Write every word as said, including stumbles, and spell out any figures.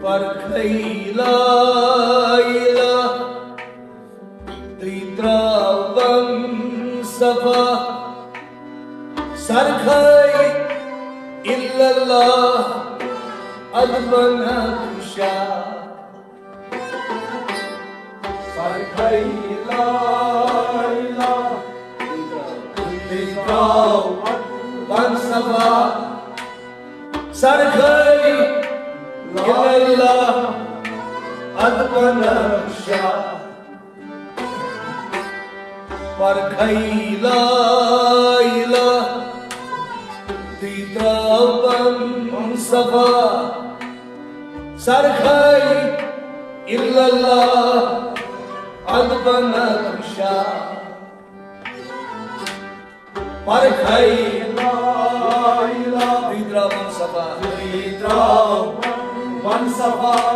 پرکھے لا الہ، تُہۍ ترٛاوَن صفا۔ سرکھے الا اللہ، ادبن خشا۔ پرکھے لا الہ، تُہۍ ترٛاوَن صفا۔ سرکھے الا اللہ، ادبن خشا۔ پرکھے لا الہ، تُہۍ ترٛاوَن صفا۔ سرکھے الا اللہ، ادبن خشا۔ پرکھے لا الہ، تُہۍ ترٛاوَن صفا۔ تُہۍ ترٛاوَن صفا۔